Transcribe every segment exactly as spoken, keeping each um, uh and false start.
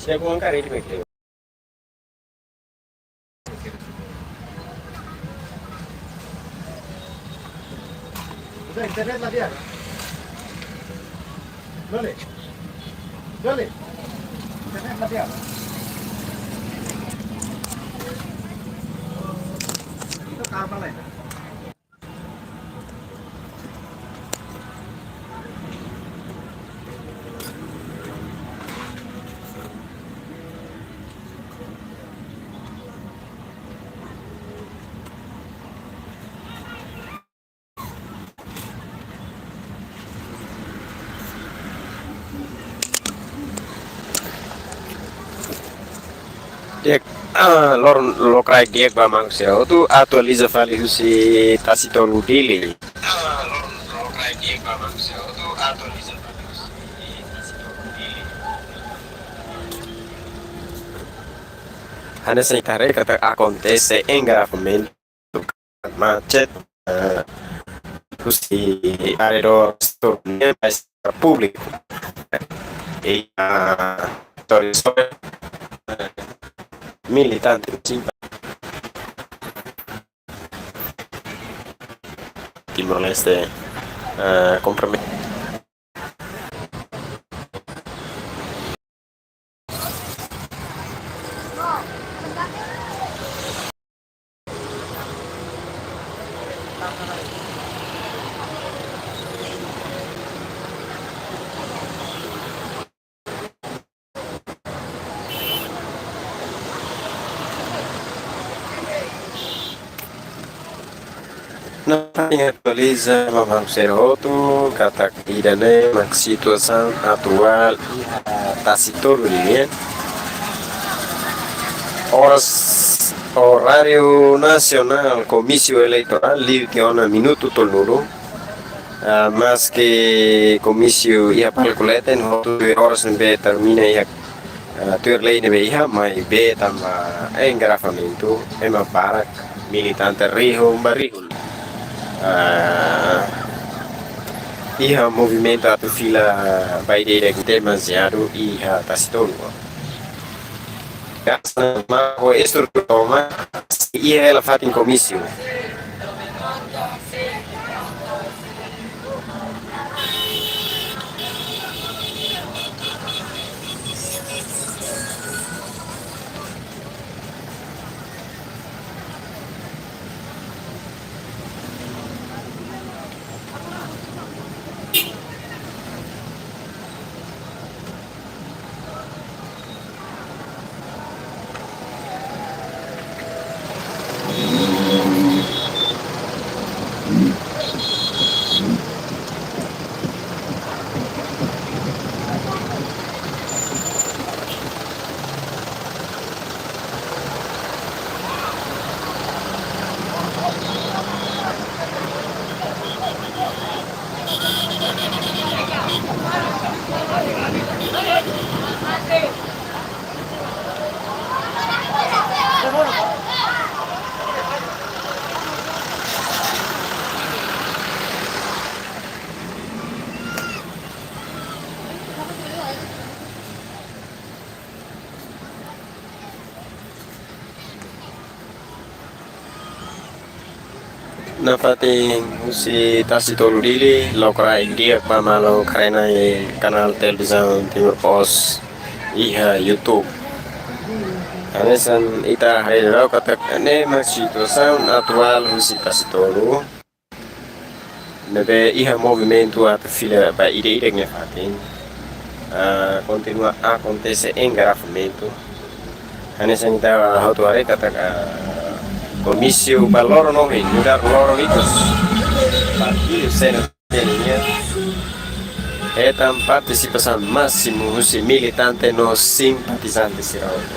Dia buang kari di meja. Udah, internet lah dia. Boleh. Boleh. Internet lah dia. Itu kapal ya. Di'ak, ah, lor-, lokraik di'ak ba maluk sira hotu, atualiza fali husi Tasi Tolu Dili. Hanesan ita haree katak akontese engarrafamentu, macet, eh, husi arredór setór públiku. I, ah, tori sore, eh, militante Timor-Leste, eh, kompromete. Nafatin atualiza ba maluk sira hotu katak ida-ne'e mak situasaun atuál iha Tasi Tolu nian. Oras, oráriu nasionál komísiu eleitorál liu tiha ona minutu tolunulu. Ah, maske komísiu iha palku leten, hotu oras ne'ebé termina iha, ah, tuir lei ne'ebé iha, maibé tanba engarrafamentu, ema barak, militante rihun ba rihun. Ah, iha movimentu atu fila ba ida-idak demasiadu iha Tasi Tolu. Gasta ma ho estrutura toma, iha hela fatin komísiu. Nafatin husi Tasi Tolu Dili, lokraik di'ak ba maluk haree-na'in kanál televizaun Timor Post iha YouTube. Hanesan ita haree daudaun katak ne'e mak situasaun atuál husi Tasi Tolu. Ne'ebé iha movimentu atu fila ba ida-idak nia fatin. Ah, kontinua akontese engarrafamentu. Hanesan ita hotu haree katak, ah, komísiu ba loron ohin, nu'udar loron ikus. Partidu C N T nian hetan partisipasaun másimu husi militante no simpatizante sira hotu.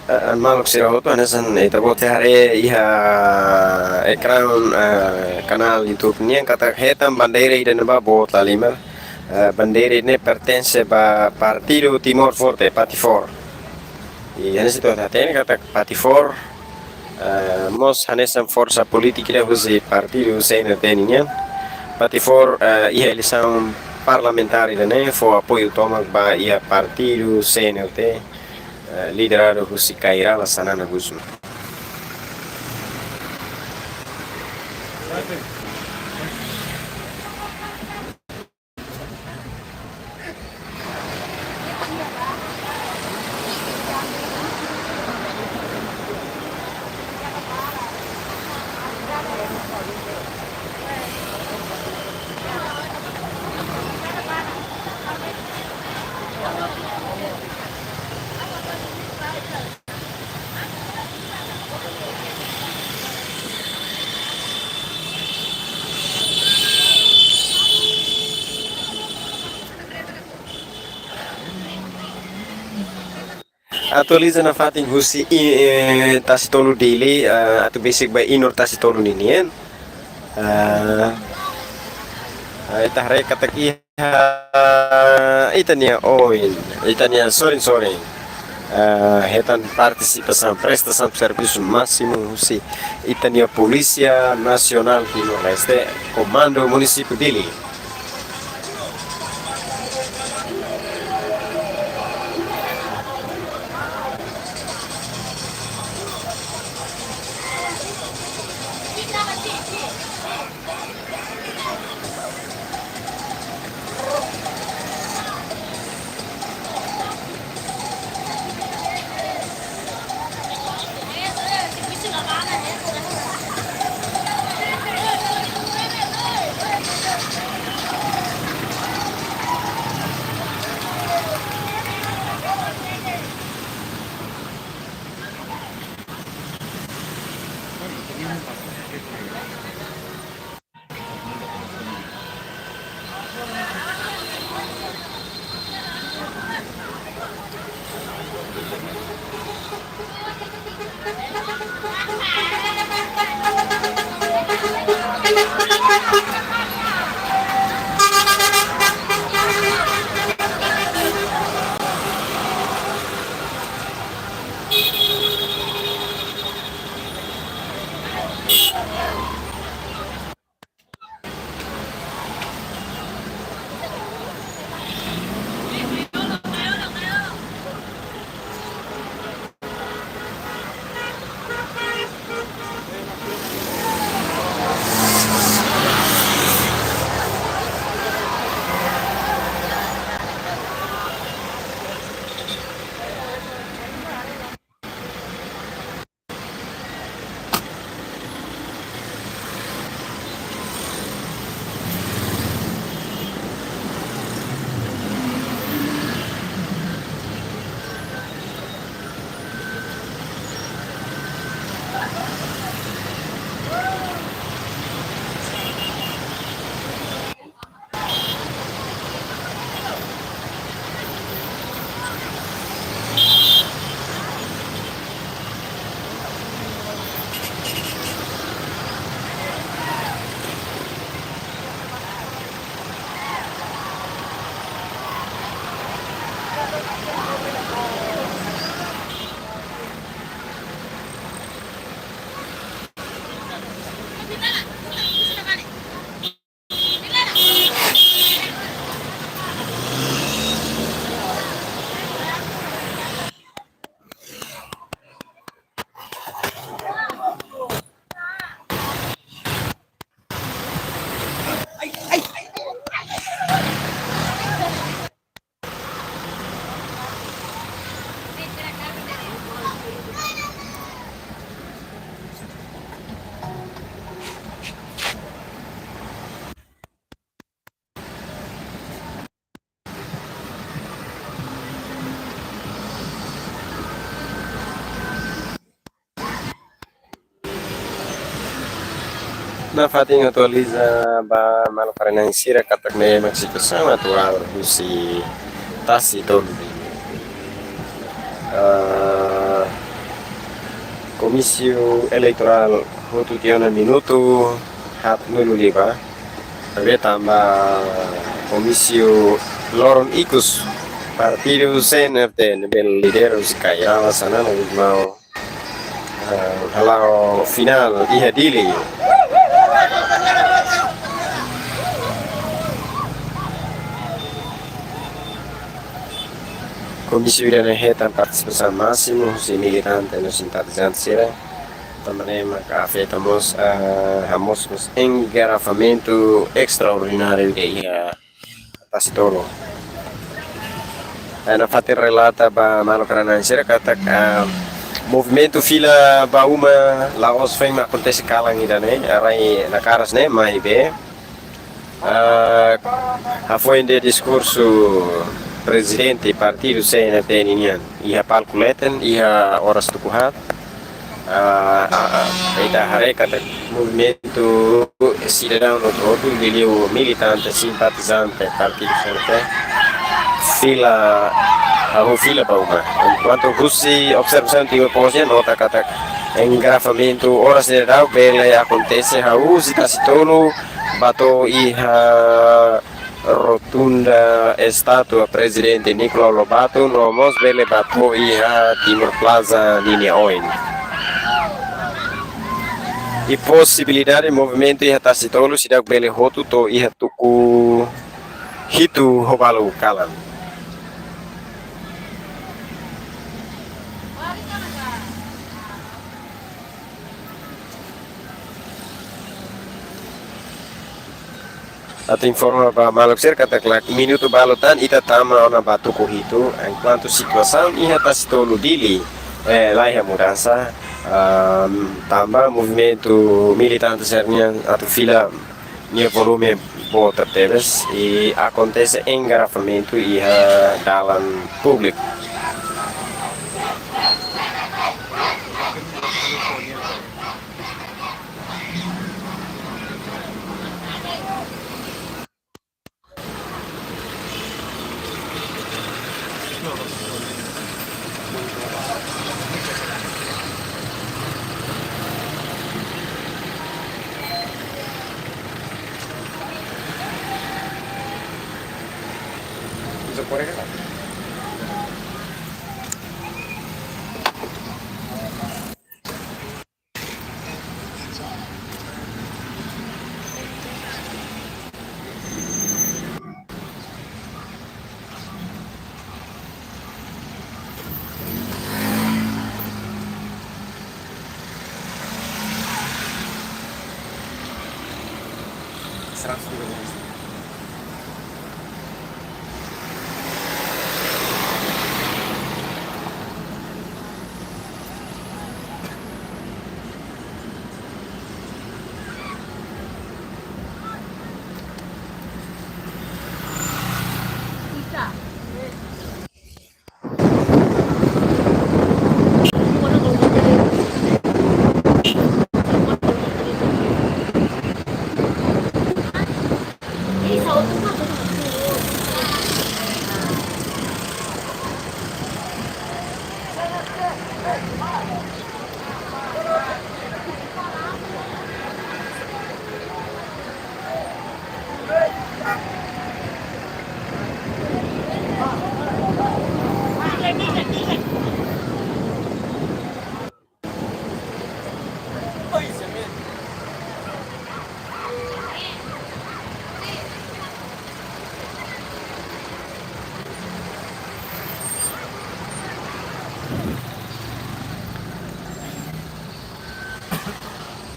Eh, maluk sira hotu, hanesan ita-boot haree iha ekrán, eh, kanál YouTube nian, katak hetan bandeira ida ne'ebá boot lahalimar. Eh, bandeira ne'e pertense ba Partidu Timor Forte, PATIFOR. I hanesan ita hatene katak PATIFOR, eh, mós hanesan forsa polítika ida husi partidu C N T nian. PATIFOR, eh, iha eleisaun parlamentár ida-ne'e fó apoiu tomak ba iha partidu C N T, eh, lideradu husi Kay Rala Xanana Gusmão. Atualiza nafatin husi i-, eh, Tasi Tolu Dili, eh, atu besik ba inur Tasi Tolu ninian. Eh, eh, ita haree katak iha ita-nia oin, ita-nia sorin-sorin. Eh, hetan partisipasaun, prestasaun servisu másimu husi ita-nia Polísia Nasionál Timor-Leste, Komandu Munisípiu Dili. Nafatin atualiza ba maluk haree-na'in sira katak ne'e mak situasaun atuál husi Tasi Tolu Dili. Eh, Komísiu eleitorál hotu tiha ona minutu haatnulu lima. Ne'ebé tanba komísiu loron ikus partidu C N R T ne'ebé lidera husi Kay Rala Xanana Gusmão, eh, hala'o finál iha Dili. Komísiu ida-ne'e hetan partisipasaun másimu husi militante no simpatizante sira. Tanba ne'e maka afeta mós, eh, hamosu mós engarrafamentu estraordináriu ida iha Tasitolu. Eh, nafatin relata ba maluk rona-na'in sira katak, eh, movimentu fila ba uma la'ós foin mak akontese kalan ida-ne'e, rai nakaras ne'e, maibé, eh, hafoin husi diskursu prezidente partidu C N R T ninian iha palku leten, iha oras tuku haat, ah, ah, ah, ita haree katak movimentu sidadaun hotu-hotu, liuliu militante, simpatizante partidu C N R T fila, hahú fila ba uma. Enkuantu husi observasaun Timor Post nian nota katak engarrafamentu oras ne'e daudaun bele akontese hahú husi Tasitolu ba to'o iha rotunda estátua Prezidente Nicolau Lobato, no mós bele ba to'o iha Timor Plaza ninia oin. I posibilidade movimentu iha Tasitolu seidauk bele hotu to'o iha tuku hitu ho balu kalan. Atu informa ba maluk sira katak minutu balu tan ita tama ona ba tuku hitu, enkuantu situasaun iha Tasitolu Dili, eh, la iha mudansa, ehm, tanba movimentu militante sira-nian atu fila nia volume boot tebes i akontese engarrafamentu iha dalan públiku.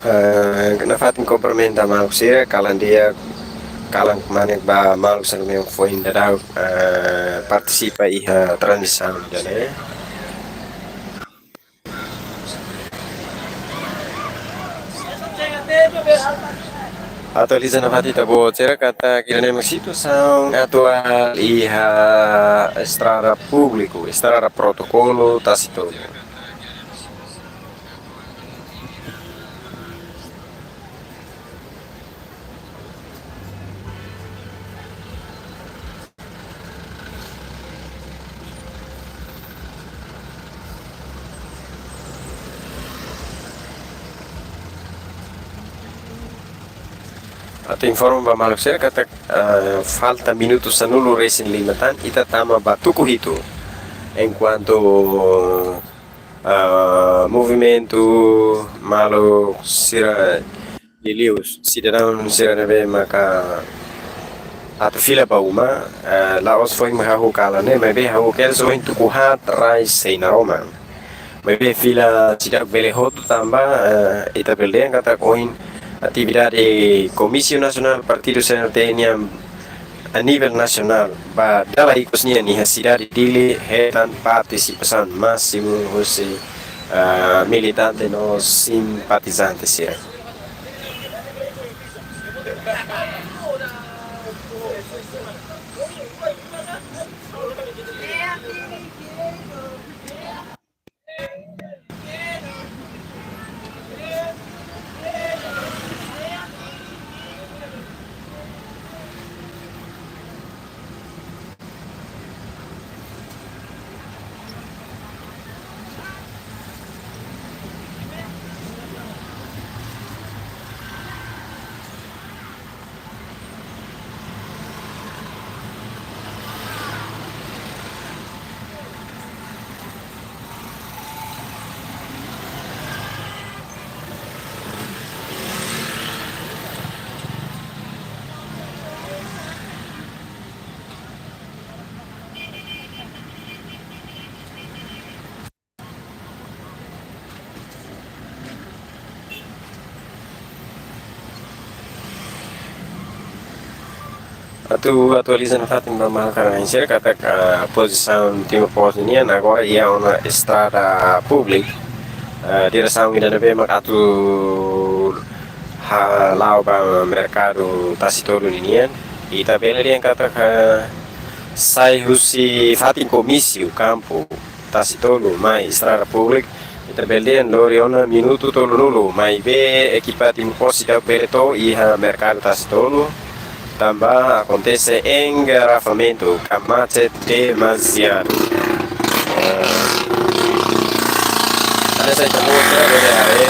Eh, nafatin kumprimenta maluk sira, kalan di'ak, kalan kmanek ba maluk sira ne'ebé foin daudaun, eh, partisipa iha transmisaun ida-ne'e. Atualiza nafatin ita-boot sira katak ida-ne'e mak situasaun atuál iha estrada públiku, estrada protokolu Tasitolu. Atu informa ba maluk sira katak, eh, falta minutu sanulu-resin-lima tan ita tama ba tuku hitu. Enkuantu, eh, movimentu maluk sira, liuliu sidadaun sira ne'ebé maka atu fila ba uma, eh, la'ós foin mak hahú kalan ne'e, maibé hahú kedas ohin tuku haat rai sei naroman. Maibé fila seidauk bele hotu tanba, eh, ita bele dehan katak ohin atividade Komísiu Nasionál Partidu C N R T nian a nivel nasionál ba dala ikus nian iha sidade Dili hetan partisipasaun másimu husi, eh, militante no simpatizante sira. Atu atualiza nafatin ba maluk sira katak, eh, pozisaun Timor Post nian agora iha ona estrada públiku, eh, diresaun ida ne'ebé mak atu hala'o ba merkadu Tasi Tolu ninian. Ita bele dehan katak, eh, sai husi fatin komísiu kampu Tasi Tolu mai estrada públiku, ita bele dehan lori ona minutu tolunulu, maibé ekipa Timor Post seidauk bele to'o iha merkadu Tasi Tolu, tanba akontese engarrafamentu, ka macet demasiadu. Eh, ada saya temui, saya bele haree.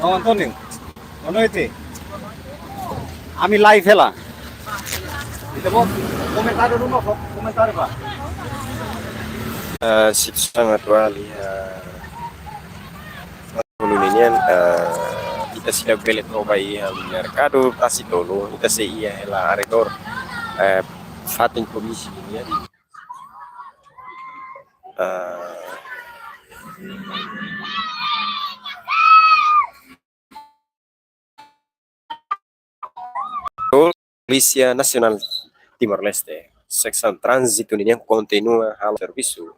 Maun António, boa noite. Ami live hela. Ita-boot komentáriu ruma, komentáriu ba. Eh, situasaun atuál iha Tasi Tolu ninian, eh, ita seidauk bele to'o ba iha merkadu Tasi Tolu, ita sei iha hela arredór, eh, fatin komísiu ninian. Eh, Polísia Nasionál Timor-Leste, seksaun tránzitu ninian kontinua halo servisu,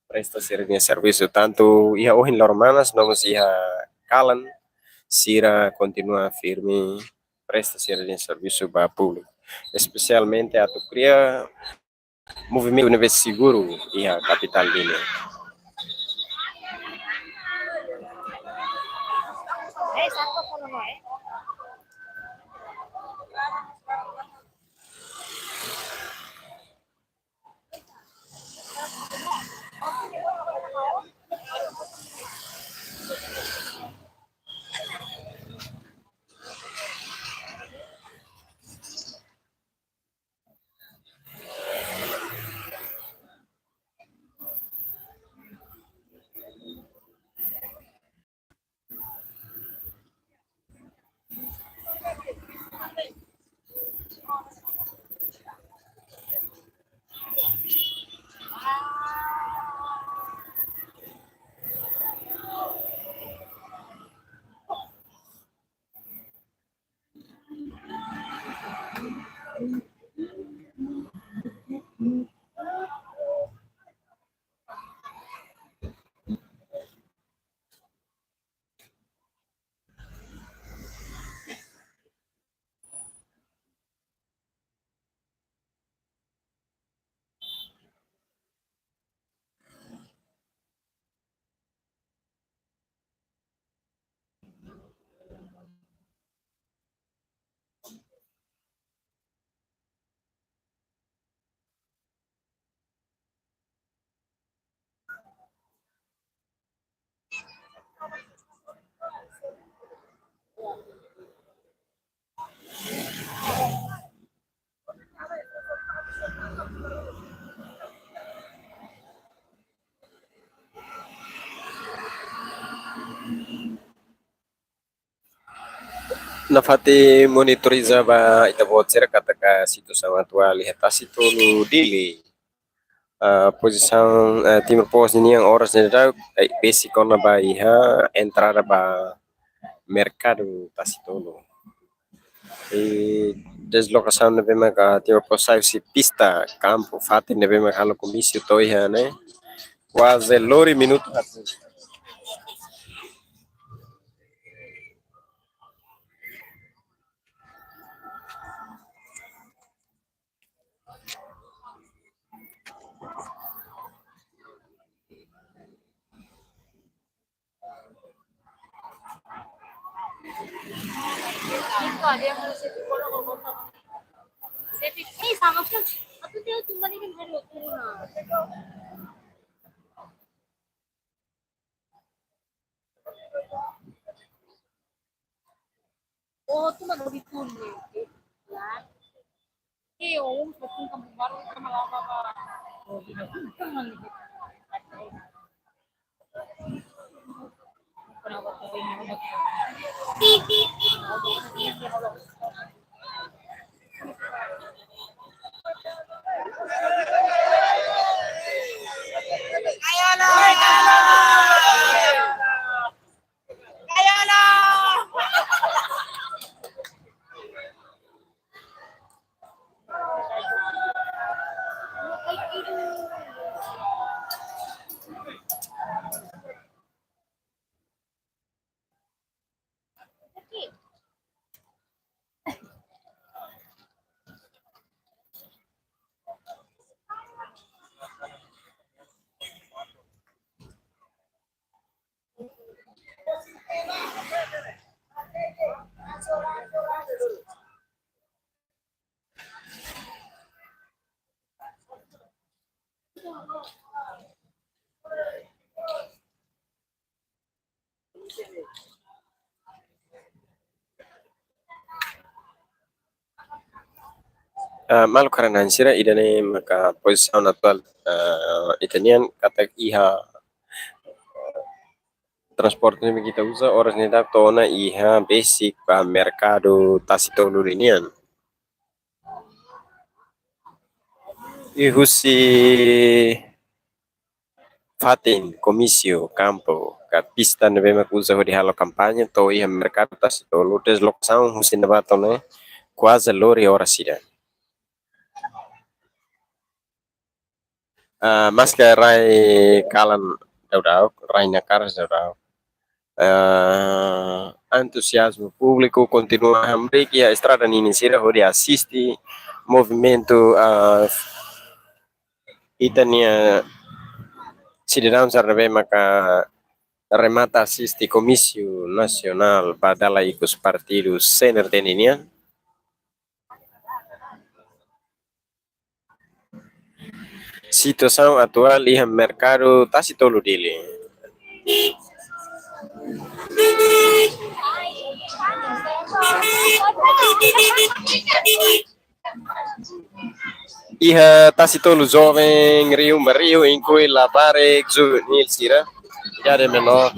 presta sira-nia servisu, tantu iha ohin loron manas, no mós iha kalan, sira kontinua firme presta sira-nia servisu ba públiku. Espesialmente atu kria movimentu ne'ebé seguru iha kapitál Dili. Nafatin monitoriza ba ita-boot sira katak situasaun atuál iha Tasi Tolu Dili. Ah, pozisaun, ah, Timor Post nian oras ne'e daudaun, eh, besik kona-ba iha entrada ba merkadu Tasi Tolu. I deslokasaun ne'ebé maka Timor Post sai husi pista kampu fatin ne'ebé maka halo komísiu to'o iha ne'e kuaze lori minutu haat. Oh, tu mah lebih cool nih. Ya. Eh, oh, betul kamu baru sama lama, Pak. Oh, tidak. Kenapa kau ini? Ah, maluk karena sira, ida-ne'e maka pozisaun atuál, ah, ita-nian katak iha transporte ne'ebé ita uza oras ne'e daudaun to'o ona iha besik ba merkadu Tasi Tolu Dili nian. I husi fatin komísiu kampu ka pista ne'ebé mak uza hodi halo kampaña to'o iha merkadu Tasi Tolu, deslokasaun husi ne'ebá to'o ne'e kuaze lori oras ida. Ah, maske rai kalan daudauk, rai nakaras daudauk. Ah, antuziazmu públiku kontinua hamriik iha estrada ninin sira hodi asiste movimentu, ah, ita-nia sidadaun sira ne'ebé maka remata asiste komísiu nasionál ba dala ikus partidu C N R T nian. Situasaun atuál iha merkadu Tasi Tolu Dili. Iha Tasi Tolu joven riu-mariu inklui labarik juvenil sira. Idade menór.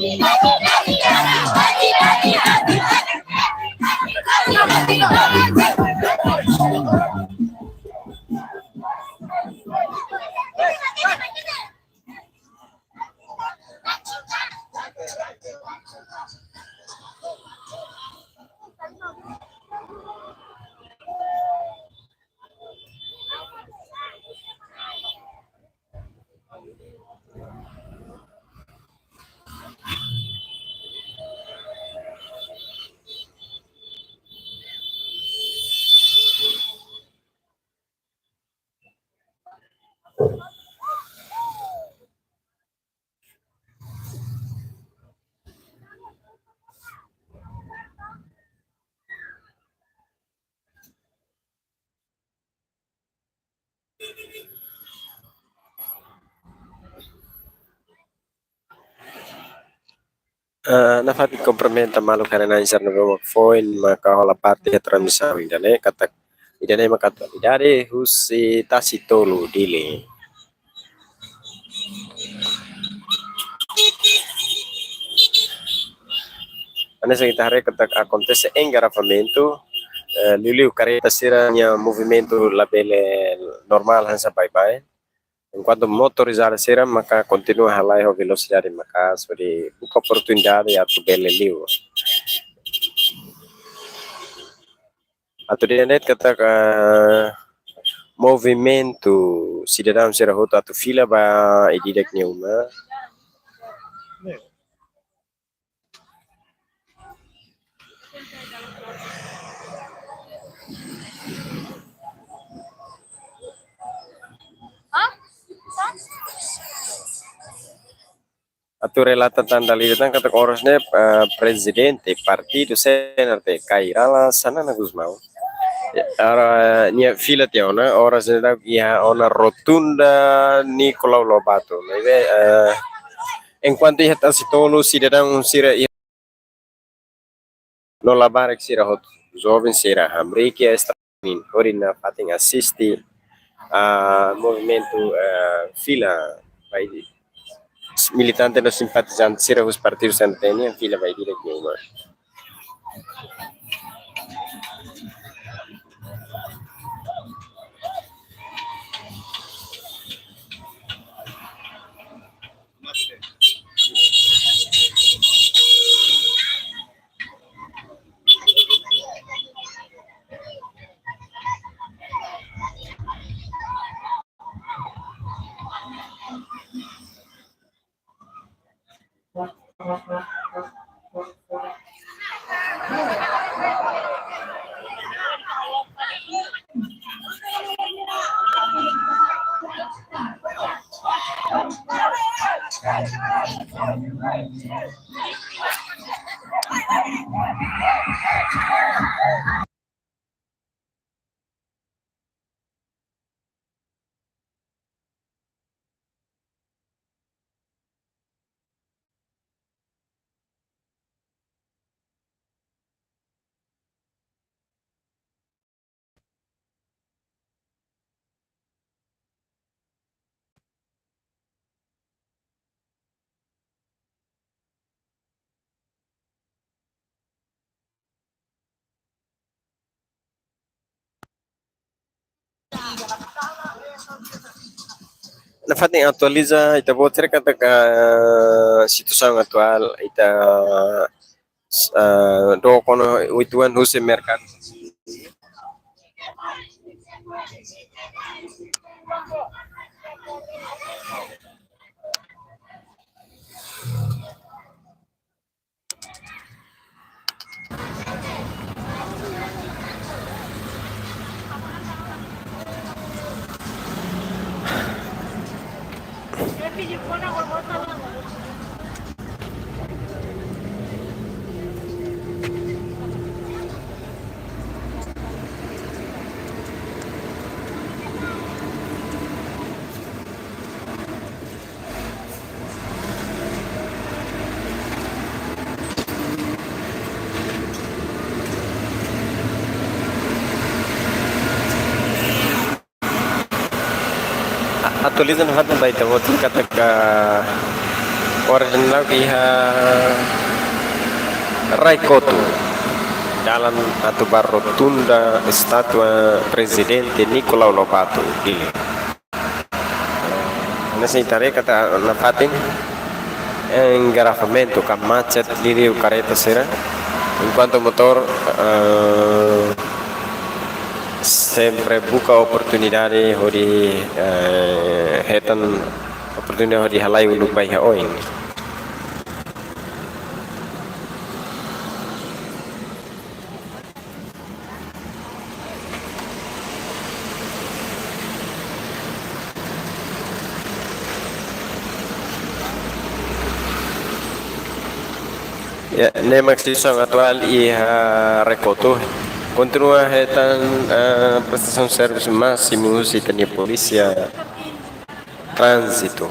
Ah, nafatin kumprimenta maluk haree-na'in sira ne'ebé mak foin maka hola parte iha transmisaun ida-ne'e, katak ida-ne'e maka atualidade husi Tasi Tolu, Dili. Hanesan ita haree katak akontese engarrafamentu, eh, liuliu karreta sira-nia movimentu labele normál hanesan baibain. Enkuantu motorizadu sira maka kontinua halai ho velosidade maka'as hodi buka oportunidade atu bele liu. Atu dehan de'it katak movimentu sidadaun sira hotu atu fila ba ida-idak nia uma. Atu relata tan dala ida tan katak oras ne'e, eh, prezidente partidu C N R T, Kay Rala Xanana Gusmão, eh, nia fila tiha ona, oras ne'e daudaun iha ona rotunda Nicolau Lobato. Maibé, eh, enkuantu iha Tasi Tolu sidadaun sira iha no labarik sira hotu, joven sira hamriik iha estrada ninin hodi nafatin asiste movimentu, eh, fila ba ida-idak, militante no simpatizante sira husi partidu C N R T nian fila ba ida-idak nia uma. Nafatin atualiza ita-boot sira katak situasaun atuál ita, eh, dook ona uitoan husi merkadu. Atualiza nafatin ba ita-boot katak oras ne'e daudaun iha Rai Kotu. dalan atu ba rotunda estátua Prezidente Nicolau Lobato, Dili. Ne'e sei haree katak nafatin engarrafamentu ka macet liuliu kareta sira, enkuantu motór, eh, sempre buka oportunidade hodi, eh, hetan oportunidade hodi halai uluk ba iha oin. Ya, ne'e mak situasaun atuál iha Rekotu. Kontinua hetan, eh, prestasaun servisu másimu husi ita-nia polísia tránzitu.